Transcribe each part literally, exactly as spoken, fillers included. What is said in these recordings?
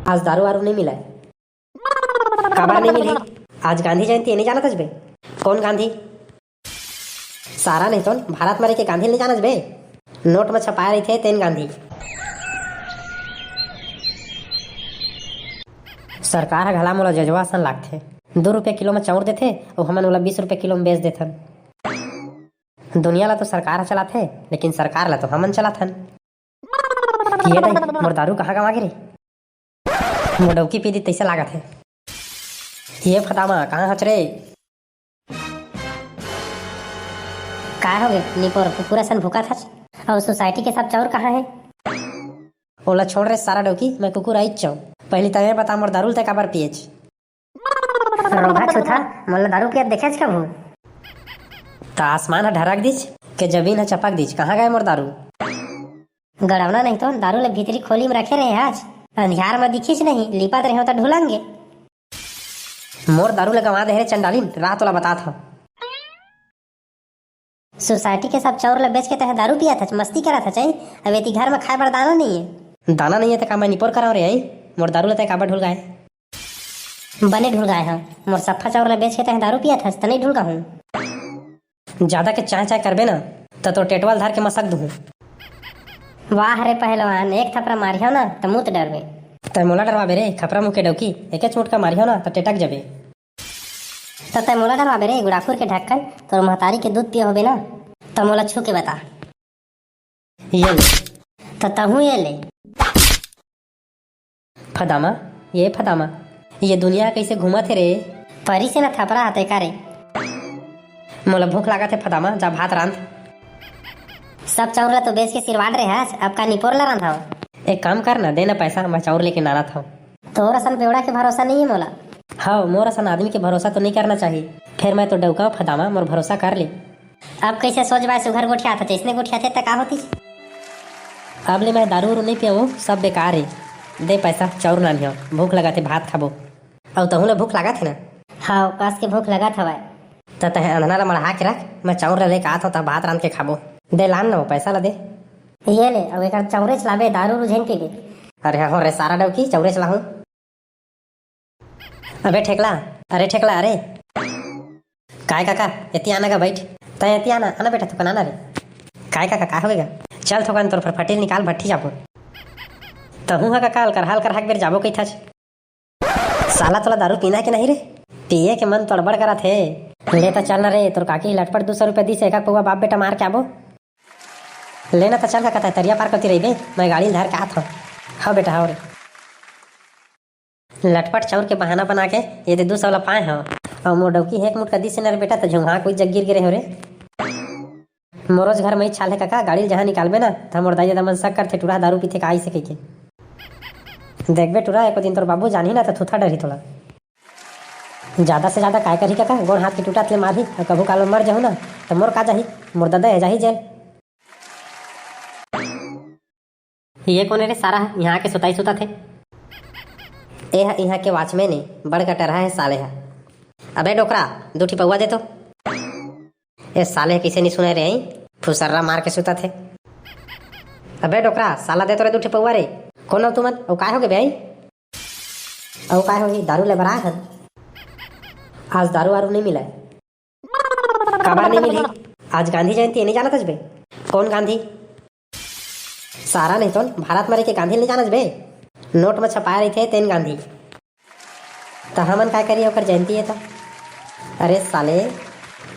आज दारू वारू नहीं मिला है। काबर नहीं मिली? आज गांधी जयंती है, नहीं जानत हस बे? कौन गांधी? सारा नहीं तो भारत मरे के गांधी नहीं जानत बे? नोट में छपाए रहिथे तेन गांधी। सरकार ह घला मोला जजवा असन लागथे। दू रुपया किलो में चाउर देथे, अउ हमन ओला बीस रुपया किलो में बेच देथन। दुनिया ला तो सरकार ह चलाथे, लेकिन सरकार ला तो हमन चलाथन। ये दई, मोर दारू कहाँ गवा गे रे? मोर डौकी पी दी तइसे लागत हे। ये फदामा, कहाँ हच रे? काय हो गे निपोर, कुकुर असन भूकत हच? अउ सोसाइटी के सब चाउर कहाँ हे? ओला छोड़ रे सारा डौकी, मैं कुकुर आइच चाहूँ। पहली तय बता, मोर दारू ल तय काबर पिएच? रोगहा छूथा, मोला दारू पियत देखेच कभू? त आसमान ह ढरक दिच, के जमीन ह चपक दिच, कहाँ गए मोर दारू? गड़ौना नहीं तो दारू ले भीतरी खोली में रखे रहे आज, अंधियार में दिखिच नहीं, लिपत रहे हो त ढुलंगे। मोर दारू ले गंवा दे रे चंडालिन, रात वाला बतात हव। सोसाइटी के सब चाउर ल बेच के तैं दारू पियत हच, मस्ती करत हच, अई? अब एती घर म खाए बर दाना नइये। दाना नइये त का मैं निपोर करांव रे, अई? मोर दारू ल तैं काबर ढुलगाए? बने ढुलगाए हव, मोर सफ्फा चाउर ल बेच के तैं दारू पियत हच, त नइ ढुलगाहूं। जादा के चाय चाय करबे ना, त तोर टेटवा ल धर के मसक दुहूं। वाह रे पहलवान, एक थपरा मारिहव ना, त मूत डरबे। तैं मोला डरवाबे रे, खपरा मुंह के डौकी, एके चोट का मारिहव ना, त टेटक जबे। त तैं मोला डरवाबे रे, गुड़ाखुर के ढक्कन, तोर महतारी के दूध पिए होबे ना, त मोला छू के बता। ये ले। त तहूं ये ले। फदामा, ये फदामा, ये दुनिया कइसे घूमत हे रे? परी से ना थपरा हते का रे? मोला भूख लागत हे फदामा, जा भात रांध। सब चाउर ला तो बेच के सिरवाट रे हस, अब का निपोर ला रांधव? एक काम कर ना, दे ना पैसा, मैं चाउर लेके नानत हव। तोर असन बेवड़ा के भरोसा नहीं है मोला। हव, मोर असन आदमी के भरोसा तो नहीं करना चाहिए। फिर मैं तो डौका फदामा, मोर भरोसा कर ले। अब कइसे सोच बाय सुघर गोठियात हच, अइसने गोठियाथे त का होतिस? अब ले मैं दारू उरू नहीं पियवं, सब बेकार हे। दे पैसा, चाउर लानिहव, भूख लगत हे, भात खाबो। अउ तहूं ला भूख लागत हे ना? हव, कस के भूख लगत हवय। त तैं अंधना ला मढ़ा के रख, मैं चाउर ला लेके आत हंव, त भात रांध के खाबो। दे लान ना वो पैसा ला दे। ये ले, अउ एकर चाउरेच लाबे, दारू उरू झेन पीबे। अरे हो रे सारा डौकी, चाउरेच लाहूं। अबे ठेकला, अरे ठेकला, अरे। काय काका, एती आना गा, बैठ। तैं एती आना, आना बेटा, थोकन आना रे। काय काका, का होगे गा? चल थोकन तोर फटफटी ल निकाल, भट्ठी जाबो। तहूं ह काका, अलकरहा अलकरहा के बेर जाबो कहिथच। साला तोला दारू पीना हे कि नहीं रे? पिए के मन तो अड़बड़ करत हे। ले त चल ना रे, तोर काकी लटपट दू सौ रुपया दिस हे, एक पौवा बाप बेटा मार के आबो। ले ना त चल काका, तैं तरिया पार कोती रहिबे, मैं गाड़ी ल धर के आत हंव। हव बेटा, हव रे। लटपट चाउर के बहाना बना के ये दे दू सौ ला पाए हंव। अउ मोर डौकी हे एक मुटका दिस हे न रे बेटा, त झुंघा कोई जग गिर गे रेहेंव रे। मोरोच घर में ही चाल हे काका, गाड़ी ल जहां निकालबे ना, त मोर दाई ददा मन शक करथे, टुरा दारू पीथे का अइसे कहिके। देखबे टुरा, एको दिन तोर बाबू जानही ना, त थुथा डरही तोला। जादा से जादा काय करही काका, गोड़ हाथ के टूटत ले मारही, अउ कभू काल मर जहूं ना, त मोर का जाही, मोर ददा हे जाही जेल। ये कोन हे रे सारा, इहां आके सुताई सुतत हे? ए ह इहां के वॉचमैन हे, बड़ कटरहा हे साले ह। अबे डोकरा, दू ठी पौवा दे तो। ए साले ह कइसे नी सुने रे, अई? फुसर्रा मार के सुतत हे। अबे डोकरा, साला दे तो रे दू ठी पौवा रे। कोन हो तुमन? अउ काय होगे बे, अई? अउ काय होही, दारू ले बर आए हन। आज दारू वारू नइ मिलय। काबर नइ मिलही? आज गांधी जयंती हे, नइ जानत हस बे? कोन गांधी? सारा नहीं तो भारत मरे के गांधी ल नइ जानस बे? नोट म छपाए रहिथे तेन गांधी। त हमन काय करी ओकर जयंती हे त? अरे साले,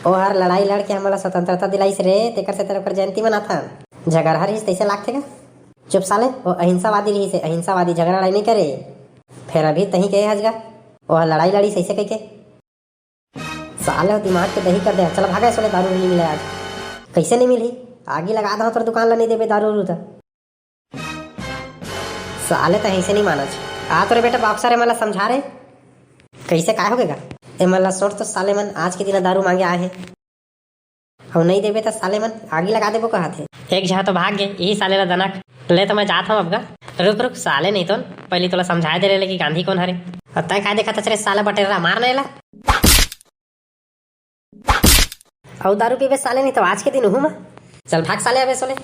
ओहर लड़ाई लड़ के हमन ल स्वतंत्रता दिलाइस रे, तेकर सेती ओकर जयंती मनाथन। झगड़हा रिहिस तइसे लागथे गा? चुप साले, ओ अहिंसावादी रिहिस हे, अहिंसावादी, झगड़ा लड़ाई नइ करे। फेर अभी तहीं के हस गा, ओहर लड़ाई लड़िस अइसे कहिके। साले हो दिमाग के दही कर दे। चल भागा, सोले दारू नहीं मिले आज। कइसे नहीं मिलही? आगी लगा दो तोर दुकान ला, नहीं देबे दारू उरू त। साले त अइसे नहीं मानच। आ तोरे बेटा बॉक्सर, एमन ला समझा रे। कइसे काय होगे गा? एमन ला सोच तो साले मन आज के दिन दारू मांगे आए हे। अउ नहीं देबे त साले मन आगी लगा देबो कहत हे। एक झा तो भाग गे, इही साले ला दनक। ले त मैं जात हंव अब गा। रुक रुक साले, नहीं तो पहली तोला समझाए दे रहे कि गांधी कोन हरे। अउ तय काय देखत हस रे साला बटेरा, मार ना एला। अउ दारू पीबे साले, नहीं तो आज के दिन उहू मा। चल भाग साले, अबे सोले।